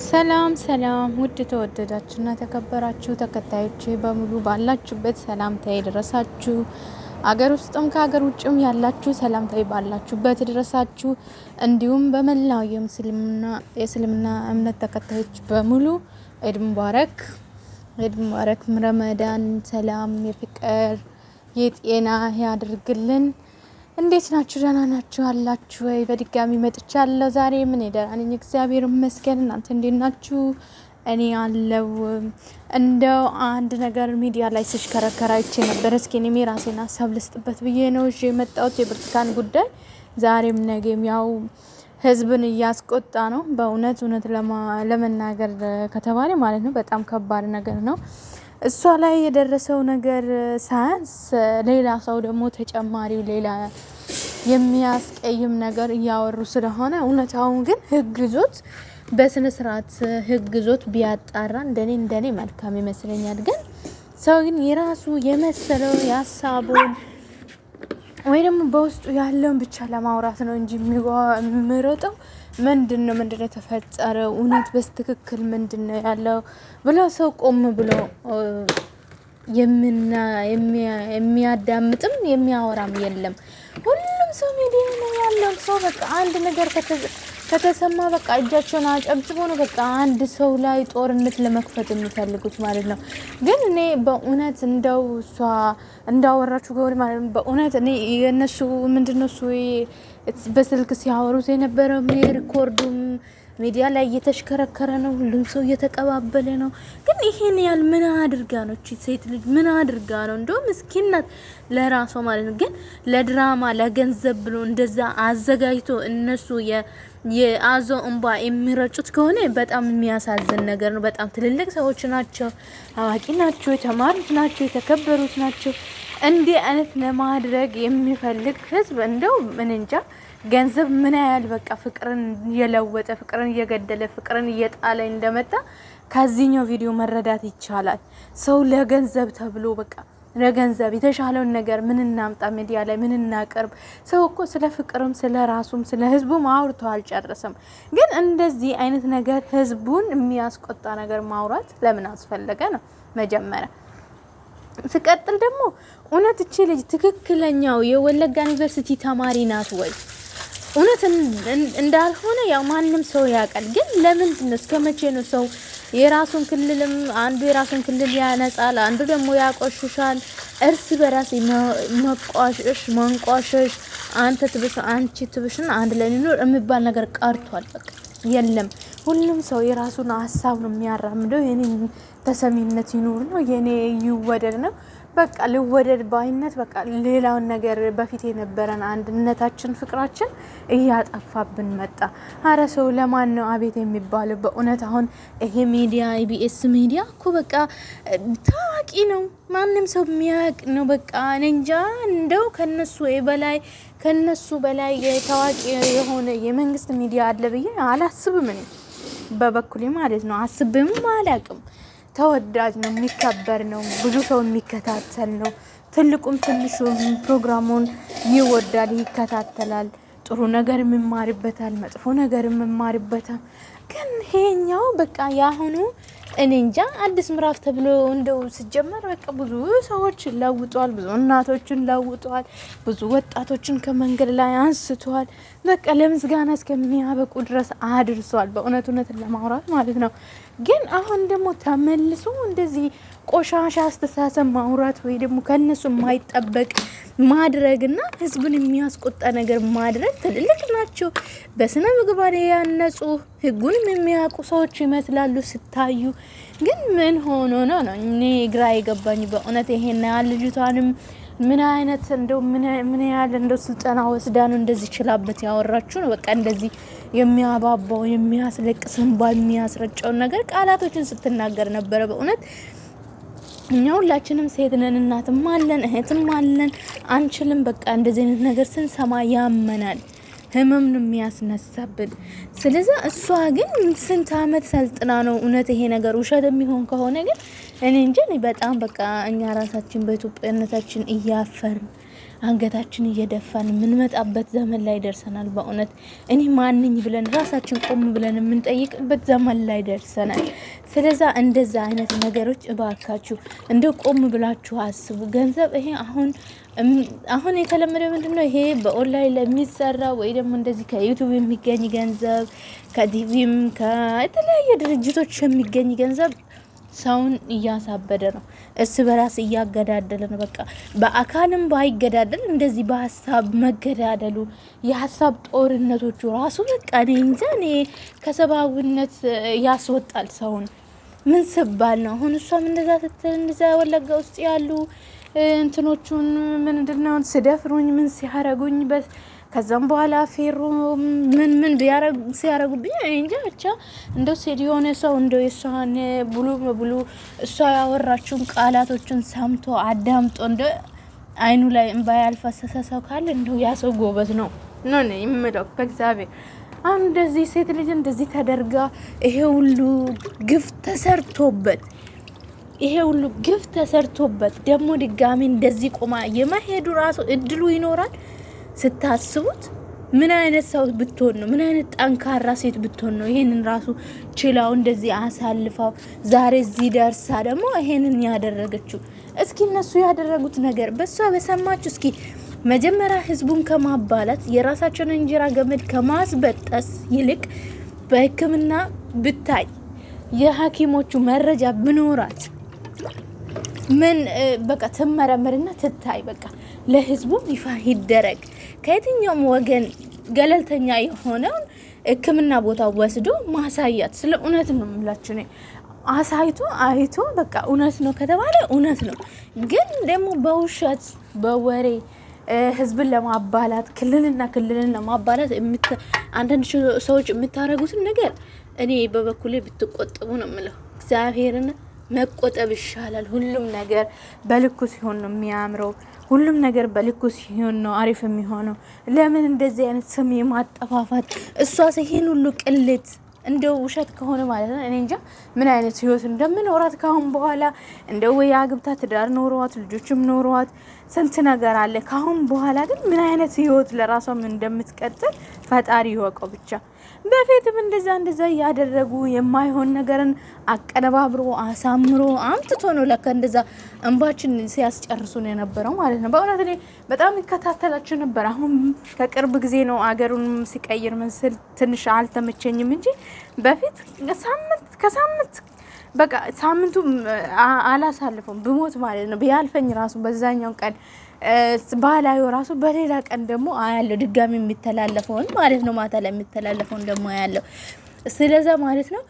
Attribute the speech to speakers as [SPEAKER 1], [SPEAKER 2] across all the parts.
[SPEAKER 1] ሰላም ሰላም ውድ ተወደዳችሁና ተከበራችሁ ተከታዮቼ በሙሉ ባላችሁበት ሰላምታዬ ይድረሳችሁ። አገር ውስጥም ከሀገር ውጭም ያላችሁ ሰላምታዬ ባላችሁበት ይድረሳችሁ። እንዲሁም በመላው የእስልምና እምነት ተከታዮች በሙሉ ኢድ ሙባረክ፣ ኢድ ሙባረክ። ረመዳን ሰላም፣ የፍቅር የጤና ያድርግልን። እንዴት ናችሁ? ደህና ናችሁ አላችሁ ወይ? በድጋሚ መጥቻለሁ። ዛሬ ምን ደህና ነኝ፣ እግዚአብሔር ይመስገን። እናንተ እንዴት ናችሁ? እኔ አለው። እንደው አንድ ነገር ሚዲያ ላይ ስሽከረከር አይቼ ነበር። እስኪ እኔም የራሴን ሀሳብ ልስጥበት ብዬ ነው እሺ የመጣሁት። የብርቱካን ጉዳይ ዛሬም ነገም ያው ህዝብን እያስቆጣ ነው። በእውነት እውነት ለመናገር ከተባለ ማለት ነው በጣም ከባድ ነገር ነው። እሷ ላይ የደረሰው ነገር ሳያንስ ሌላ ሰው ደግሞ ተጨማሪ ሌላ የሚያስቀይም ነገር እያወሩ ስለሆነ እውነታውን ግን ህግ ይዞት በስነ ስርዓት ህግ ይዞት ቢያጣራ እንደኔ እንደኔ መልካም ይመስለኛል። ግን ሰው ግን የራሱ የመሰለው የሀሳቡን ወይ ደግሞ በውስጡ ያለውን ብቻ ለማውራት ነው እንጂ የሚሮጠው ምንድን ነው ምንድን ነው የተፈጠረው፣ እውነት በስትክክል ምንድን ነው ያለው ብሎ ሰው ቆም ብሎ የሚያዳምጥም የሚያወራም የለም። ሁሉም ሰው ሚዲያ ነው ያለው ሰው በቃ አንድ ነገር ከተሰማ በቃ እጃቸውን አጨብጭቦ ነው በቃ አንድ ሰው ላይ ጦርነት ለመክፈት የሚፈልጉት ማለት ነው። ግን እኔ በእውነት እንደው እሷ እንዳወራችሁ ከሆነ ማለት ነው በእውነት እኔ የእነሱ ምንድነው እሱ በስልክ ሲያወሩት የነበረው record ኡም ሚዲያ ላይ እየተሽከረከረ ነው። ሁሉም ሰው እየተቀባበለ ነው። ግን ይሄን ያህል ምን አድርጋ ነው እቺ ሴት ልጅ ምን አድርጋ ነው? እንደው ምስኪን ናት ለራሷ ማለት ነው። ግን ለድራማ ለገንዘብ ብሎ እንደዛ አዘጋጅቶ እነሱ የአዞ እንባ የሚረጩት ከሆነ በጣም የሚያሳዝን ነገር ነው። በጣም ትልልቅ ሰዎች ናቸው፣ አዋቂ ናቸው፣ የተማሩት ናቸው፣ የተከበሩት ናቸው። እንዲህ አይነት ለማድረግ የሚፈልግ ህዝብ እንደው ምን እንጃ ገንዘብ ምን ያህል በቃ ፍቅርን እየለወጠ ፍቅርን እየገደለ ፍቅርን እየጣለ እንደመጣ ከዚህኛው ቪዲዮ መረዳት ይቻላል። ሰው ለገንዘብ ተብሎ በቃ ለገንዘብ የተሻለውን ነገር ምን እናምጣ፣ ሚዲያ ላይ ምን እናቅርብ። ሰው እኮ ስለ ፍቅርም ስለ ራሱም ስለ ህዝቡም አውርቶ አልጨረሰም። ግን እንደዚህ አይነት ነገር ህዝቡን የሚያስቆጣ ነገር ማውራት ለምን አስፈለገ ነው መጀመሪያ። ስቀጥል ደግሞ እውነት እቺ ልጅ ትክክለኛው የወለጋ ዩኒቨርሲቲ ተማሪ ናት ወይ? እውነት እንዳልሆነ ያው ማንም ሰው ያውቃል። ግን ለምንድን ነው እስከ መቼ ነው ሰው የራሱን ክልልም አንዱ የራሱን ክልል ያነጻል፣ አንዱ ደግሞ ያቆሽሻል። እርስ በራስ መቋሸሽ መንቋሸሽ፣ አንተ ትብስ አንቺ ትብሽን አንድ ላይ እንኑር የሚባል ነገር ቀርቷል። በቃ የለም። ሁሉም ሰው የራሱን ሀሳብ ነው የሚያራምደው። የኔ ተሰሚነት ይኑር ነው የኔ ይወደድ ነው በቃ ልወደድ ባይነት በቃ ሌላውን ነገር በፊት የነበረን አንድነታችን ፍቅራችን እያጠፋብን መጣ። አረ ሰው ለማን ነው አቤት የሚባለው? በእውነት አሁን ይሄ ሚዲያ ኢቢኤስ ሚዲያ እኮ በቃ ታዋቂ ነው፣ ማንም ሰው የሚያውቅ ነው። በቃ እኔ እንጃ እንደው ከነሱ በላይ ከነሱ በላይ ታዋቂ የሆነ የመንግስት ሚዲያ አለ ብዬ አላስብም፣ እኔ በበኩሌ ማለት ነው። አስብም አላቅም። ተወዳጅ ነው፣ የሚከበር ነው፣ ብዙ ሰው የሚከታተል ነው። ትልቁም ትንሹም ፕሮግራሙን ይወዳል፣ ይከታተላል። ጥሩ ነገር የምማርበታል፣ መጥፎ ነገር የምማርበታል። ግን ይሄኛው በቃ የአሁኑ እኔ እንጃ አዲስ ምዕራፍ ተብሎ እንደው ሲጀመር በቃ ብዙ ሰዎች ለውጧል፣ ብዙ እናቶችን ለውጧል፣ ብዙ ወጣቶችን ከመንገድ ላይ አንስቷል። በቃ ለምስጋና እስከሚያበቁ ድረስ አድርሷል። በእውነት እውነትን ለማውራት ማለት ነው። ግን አሁን ደግሞ ተመልሶ እንደዚህ ቆሻሻ አስተሳሰብ ማውራት ወይ ደግሞ ከእነሱ የማይጠበቅ ማድረግና ህዝብን የሚያስቆጣ ነገር ማድረግ ትልልቅ ናቸው። በስነ ምግባር ያነጹ ህጉንም የሚያውቁ ሰዎች ይመስላሉ ስታዩ። ግን ምን ሆኖ ነው ነው እኔ ግራ የገባኝ በእውነት። ይሄን ያህል ልጅቷንም ምን አይነት እንደው ምን ያህል እንደው ስልጠና ወስዳ ነው እንደዚህ ችላበት ያወራችሁ ነው። በቃ እንደዚህ የሚያባባው የሚያስለቅስ እንባ የሚያስረጨውን ነገር ቃላቶችን ስትናገር ነበረ በእውነት። እኛ ሁላችንም ሴት ነን፣ እናትም አለን እህትም አለን። አንችልም። በቃ እንደዚህ አይነት ነገር ስንሰማ ያመናል፣ ህመም ነው የሚያስነሳብን። ስለዚህ እሷ ግን ስንት አመት ሰልጥና ነው እውነት ይሄ ነገር ውሸት የሚሆን ከሆነ ግን እኔ እንጂ በጣም በቃ እኛ ራሳችን በኢትዮጵያነታችን እያፈርን አንገታችን እየደፋን የምንመጣበት ዘመን ላይ ደርሰናል። በእውነት እኔ ማንኝ ብለን ራሳችን ቆም ብለን የምንጠይቅበት ዘመን ላይ ደርሰናል። ስለዛ እንደዛ አይነት ነገሮች እባካችሁ እንደ ቆም ብላችሁ አስቡ። ገንዘብ ይሄ አሁን አሁን የተለመደው ምንድን ነው? ይሄ በኦንላይን ለሚሰራ ወይ ደግሞ እንደዚህ ከ YouTube የሚገኝ ገንዘብ፣ ከቲቪም ከተለያየ ድርጅቶች የሚገኝ ገንዘብ ሰውን እያሳበደ ነው። እርስ በራስ እያገዳደለ ነው። በቃ በአካልም ባይገዳደል እንደዚህ በሀሳብ መገዳደሉ፣ የሀሳብ ጦርነቶቹ ራሱ በቃ እኔ እንጃ፣ እኔ ከሰብአዊነት ያስወጣል ሰውን። ምን ስባል ነው አሁን እሷም እንደዛ ስትል እንደዛ ወለጋ ውስጥ ያሉ እንትኖቹን ምንድነው ስደፍሩኝ ምን ሲያረጉኝ፣ ከዛም በኋላ ፌሮ ምን ምን ሲያረጉብኝ እንጃ። ብቻ እንደው ሴት የሆነ ሰው እንደው የእሷን ብሉ በብሉ እሷ ያወራችውን ቃላቶችን ሰምቶ አዳምጦ እንደ አይኑ ላይ እንባ ያልፈሰሰ ሰው ካለ እንደው ያ ሰው ጎበዝ ነው ነው የምለው በእግዚአብሔር። አሁን እንደዚህ ሴት ልጅ እንደዚህ ተደርጋ ይሄ ሁሉ ግፍ ተሰርቶበት፣ ይሄ ሁሉ ግፍ ተሰርቶበት ደግሞ ድጋሚ እንደዚህ ቆማ የመሄዱ ራሱ እድሉ ይኖራል? ስታስቡት ምን አይነት ሰው ብትሆን ነው? ምን አይነት ጠንካራ ሴት ብትሆን ነው ይሄንን ራሱ ችላው እንደዚህ አሳልፋው ዛሬ እዚህ ደርሳ ደግሞ ይሄንን ያደረገችው? እስኪ እነሱ ያደረጉት ነገር በሷ በሰማችሁ፣ እስኪ መጀመሪያ ህዝቡን ከማባላት፣ የራሳቸውን እንጀራ ገመድ ከማስበጠስ ይልቅ በሕክምና ብታይ፣ የሐኪሞቹ መረጃ ብኖራት፣ ምን በቃ ትመረምርና ትታይ። በቃ ለህዝቡም ይፋ ይደረግ። ከየትኛውም ወገን ገለልተኛ የሆነውን ሕክምና ቦታ ወስዶ ማሳያት። ስለ እውነት ነው የምላችሁ እኔ፣ አሳይቶ አይቶ በቃ እውነት ነው ከተባለ እውነት ነው። ግን ደግሞ በውሸት በወሬ ህዝብን ለማባላት፣ ክልልና ክልልን ለማባላት አንዳንድ ሰዎች የምታደርጉትን ነገር እኔ በበኩሌ ብትቆጠቡ ነው የምለው። እግዚአብሔርን መቆጠብ ይሻላል። ሁሉም ነገር በልኩ ሲሆን ነው የሚያምረው። ሁሉም ነገር በልኩ ሲሆን ነው አሪፍ የሚሆነው። ለምን እንደዚህ አይነት ስም የማጠፋፋት? እሷስ ይሄን ሁሉ ቅሌት እንደው ውሸት ከሆነ ማለት ነው። እኔ እንጃ ምን አይነት ህይወት እንደምኖራት ካሁን በኋላ። እንደው ወይ አግብታ ትዳር ኖሯት ልጆችም ኖሯት ስንት ነገር አለ። ካሁን በኋላ ግን ምን አይነት ህይወት ለራሷም እንደምትቀጥል ፈጣሪ ይወቀው ብቻ። በፊትም እንደዛ እንደዛ እያደረጉ የማይሆን ነገርን አቀነባብሮ አሳምሮ አምጥቶ ነው ለካ እንደዛ እንባችን ሲያስጨርሱ ነው የነበረው ማለት ነው። በእውነት እኔ በጣም ይከታተላቸው ነበር። አሁን ከቅርብ ጊዜ ነው አገሩን ሲቀይር ምስል ትንሽ አልተመቸኝም እንጂ በፊት ሳምንት ከሳምንት በቃ ሳምንቱ አላሳልፈውም ብሞት ማለት ነው። ቢያልፈኝ ራሱ በዛኛው ቀን ባህላዊ ራሱ በሌላ ቀን ደግሞ አያለው፣ ድጋሚ የሚተላለፈውን ማለት ነው። ማታ ላይ የሚተላለፈውን ደግሞ አያለው። ስለዛ ማለት ነው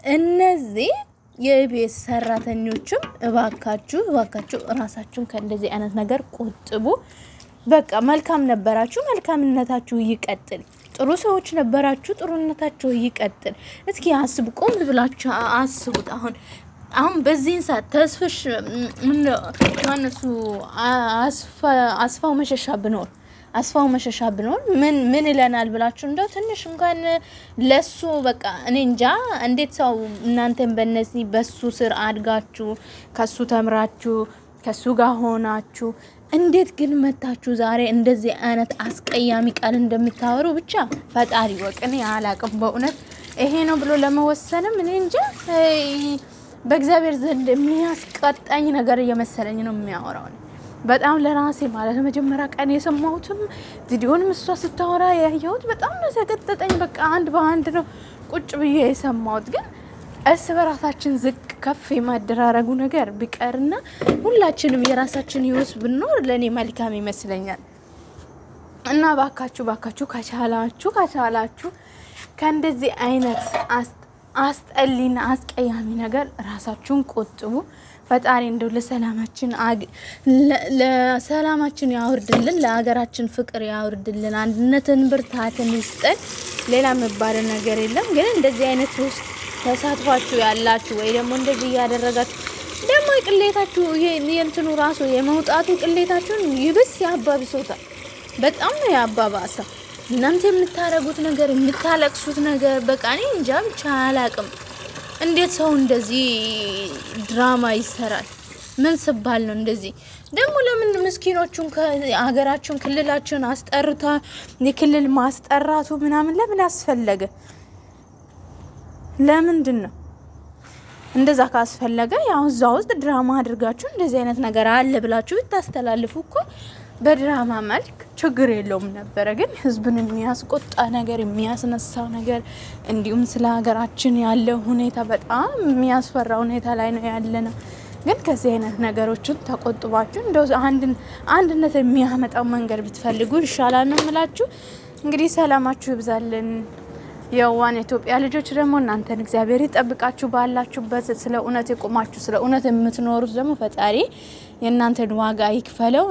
[SPEAKER 1] እነዚህ የኢቢኤስ ሰራተኞችም እባካችሁ እባካችሁ ራሳችሁን ከእንደዚህ አይነት ነገር ቆጥቡ። በቃ መልካም ነበራችሁ፣ መልካምነታችሁ ይቀጥል። ጥሩ ሰዎች ነበራችሁ፣ ጥሩነታችሁ ይቀጥል። እስኪ አስቡ፣ ቆም ብላችሁ አስቡት። አሁን አሁን በዚህን ሰዓት ተስፍሽ ማነሱ አስፋው መሸሻ ብኖር፣ አስፋው መሸሻ ብኖር ምን ምን ይለናል ብላችሁ እንደው ትንሽ እንኳን ለሱ በቃ እኔ እንጃ እንዴት ሰው እናንተን በነዚህ በሱ ስር አድጋችሁ፣ ከሱ ተምራችሁ፣ ከሱ ጋር ሆናችሁ እንዴት ግን መታችሁ ዛሬ እንደዚህ አይነት አስቀያሚ ቃል እንደምታወሩ ብቻ ፈጣሪ ወቅ። እኔ አላቅም በእውነት፣ ይሄ ነው ብሎ ለመወሰንም እኔ እንጃ፣ በእግዚአብሔር ዘንድ የሚያስቀጣኝ ነገር እየመሰለኝ ነው የሚያወራው። በጣም ለራሴ ማለት ነው መጀመሪያ ቀን የሰማሁትም ቪዲዮንም እሷ ስታወራ ያየሁት በጣም ነው ያሰቀጠጠኝ። በቃ አንድ በአንድ ነው ቁጭ ብዬ የሰማሁት። ግን እርስ በራሳችን ዝቅ ከፍ የማደራረጉ ነገር ቢቀርና ሁላችንም የራሳችን ህይወት ብንኖር ለእኔ መልካም ይመስለኛል። እና ባካችሁ ባካችሁ ከቻላችሁ ከቻላችሁ ከእንደዚህ አይነት አስጠሊና አስቀያሚ ነገር ራሳችሁን ቆጥቡ። ፈጣሪ እንደው ለሰላማችን ያውርድልን፣ ለሀገራችን ፍቅር ያውርድልን፣ አንድነትን ብርታትን ይስጠን። ሌላ የሚባል ነገር የለም። ግን እንደዚህ አይነት ውስጥ ተሳትፏችሁ ያላችሁ ወይ ደግሞ እንደዚህ እያደረጋችሁ ደግሞ ቅሌታችሁ የእንትኑ ራሱ የመውጣቱ ቅሌታችሁን ይብስ ያባብሶታል። በጣም ነው ያባባሰ። እናንተ የምታረጉት ነገር፣ የምታለቅሱት ነገር በቃ እኔ እንጃ ብቻ አላቅም። እንዴት ሰው እንደዚህ ድራማ ይሰራል? ምን ስባል ነው እንደዚህ? ደግሞ ለምን ምስኪኖቹን ሀገራቸውን ክልላቸውን አስጠርታ የክልል ማስጠራቱ ምናምን ለምን አስፈለገ? ለምንድን ነው እንደዛ ካስፈለገ ያው እዛ ውስጥ ድራማ አድርጋችሁ እንደዚህ አይነት ነገር አለ ብላችሁ ብታስተላልፉ እኮ በድራማ መልክ ችግር የለውም ነበረ። ግን ህዝብን የሚያስቆጣ ነገር፣ የሚያስነሳው ነገር እንዲሁም ስለ ሀገራችን ያለው ሁኔታ በጣም የሚያስፈራ ሁኔታ ላይ ነው ያለ ነው። ግን ከዚህ አይነት ነገሮችን ተቆጥባችሁ እንደው አንድነት የሚያመጣው መንገድ ብትፈልጉ ይሻላል ነው የምላችሁ። እንግዲህ ሰላማችሁ ይብዛልን። የዋን ኢትዮጵያ ልጆች ደግሞ እናንተን እግዚአብሔር ይጠብቃችሁ። ባላችሁበት ስለ እውነት የቆማችሁ ስለ እውነት የምትኖሩት ደግሞ ፈጣሪ የእናንተን ዋጋ ይክፈለው።